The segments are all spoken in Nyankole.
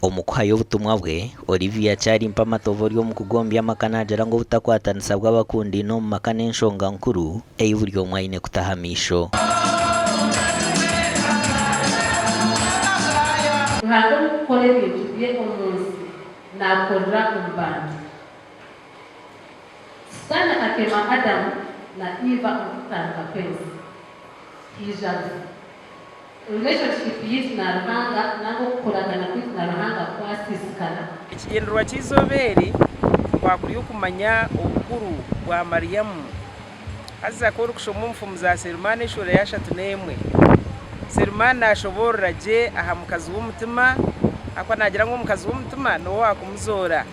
Omu kuhayo obutumwa bwe, Olivia Kyarimpa Matovu ori omu kugombya amaka naagira ngu obutakwatanisa bw'abakundaine omu maka n'enshonga nkuru ei buri omwe aine kutaho amaisho. Ruhanga omu kukora ebintu bye omu nsi, naakorera omu bantu. Sitaane akeema Adamu na Eva omu kutandika kw'ensi. Haija rufu. Relationship yaitu na Ruhanga nanga okukoragana kwaitu na Ruhanga kwasiisikara. Ekigyendererwa ky'eizooba eri kwaba kuri okumanya obukuru bwa Mariamu. Haza ku orikushoma omu Nfumu za Selumaani eshuura y'ashatu n'emwe, Selumaani naashoboorora gye aha mukazi w'omutima, ahakuba naagira ngu omukazi w'omutima niwe waakumuzoora.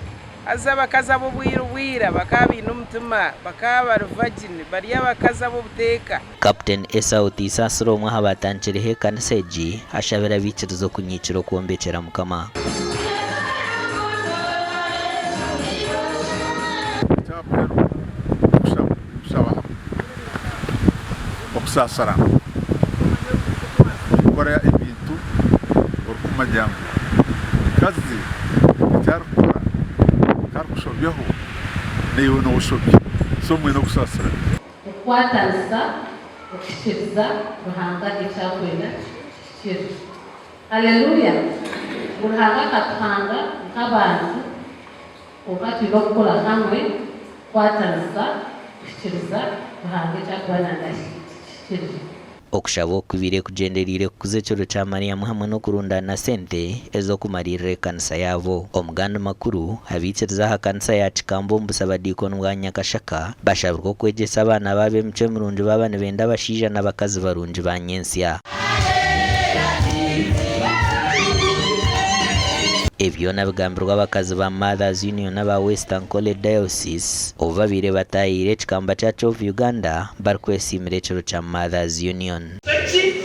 Haza abakazi ab'obwire obwa ira bakaba baine omutima, bakaba bari virgin, bari abakazi ab'obuteeka. Captain Esau Tisaasira omwe aha baatandikireho ekanisa egi ashabire abaikiriza okunyiikira okwombekyera Mukama. Eky'aha muheru n'okushaba, kushaba hamwe, okusaasirana, kukora ebintu orikumanya ngu omukazi eki arikukora ku arikushobyaho naiwe nooshobya, so mwine okusaasirana. Okukwatanisa okuhikiriza Ruhanga eki arikwenda kihikirire. Haleluya! Ngu Ruhanga akatuhanga nk'abantu, kwonka twine okukora hamwe kukwatanisa kuhikiriza Ruhanga eki arikuba nayenda kihikirire. Okushaba oku kubaire kugyendereire kukuza ekiro kya Mariamu hamwe n'okurundaana sente ez'okumariirira ekanisa yaabo. Omu gandi makuru, abaikiriza aha kanisa ya Kikamba omu busabadiikoni bwa Nyakashaka bashabirwe okwegyesa abaana baabo emicwe mirungi baaba nibenda abashaija n'abakazi barungi ba nyentsya. Ebi byona bigambirwe abakazi ba Mothers Union aba West Ankole Diocese obu babaire bataahiire ekikamba Church of Uganda barikwesiimira ekiro kya Mothers Union. Eki,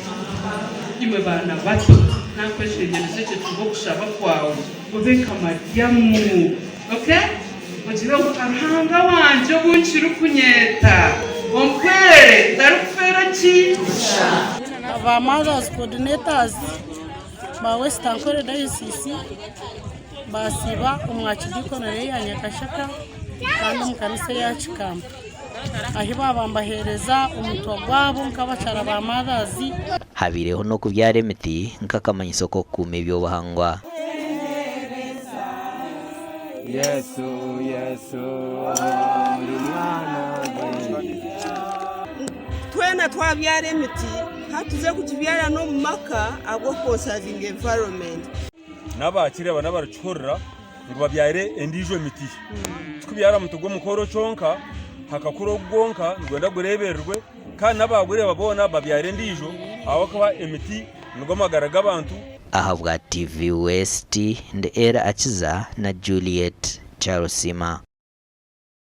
imwe baana bato, nakweshengyereza ekyo kibe okushaba kwawe, obe nka Mariamu. Ok? Ogire ngu, Ruhanga wangye ou nkirikunyeeta, ompwere ntarikufeera ki? Busha. Aba Mothers Coordinators ba West Ankole Diocese basiiba omu Archidiaconary ya Nyakashaka kandi omu kanisa eya Kikamba ahi baaba nibaheereza omutwe gwabo nk'abakyara ba Mothers. Habaireho n'okubyara emiti nk'akamanyiso k'okukuuma eby'obuhangwa. Yesu, Yesu, ori mwana gw'endiga. Twena twabyara emiti, hati tuze kugibyara n'omu maka ahabw'okukonsavinga environment. N'abaakireba n'abarikihurira ngu babyare endiijo miti. Tikubyara muti gw'omukooro kyonka, hakakura ogu gwonka nigwenda gureebererwe kandi n'abaagureeba boona babyare endiijo ahabw'okuba emiti nigo magara g'abantu. Ahabwa TV West, ndi Ella Akiza na Juliet Kyarusima.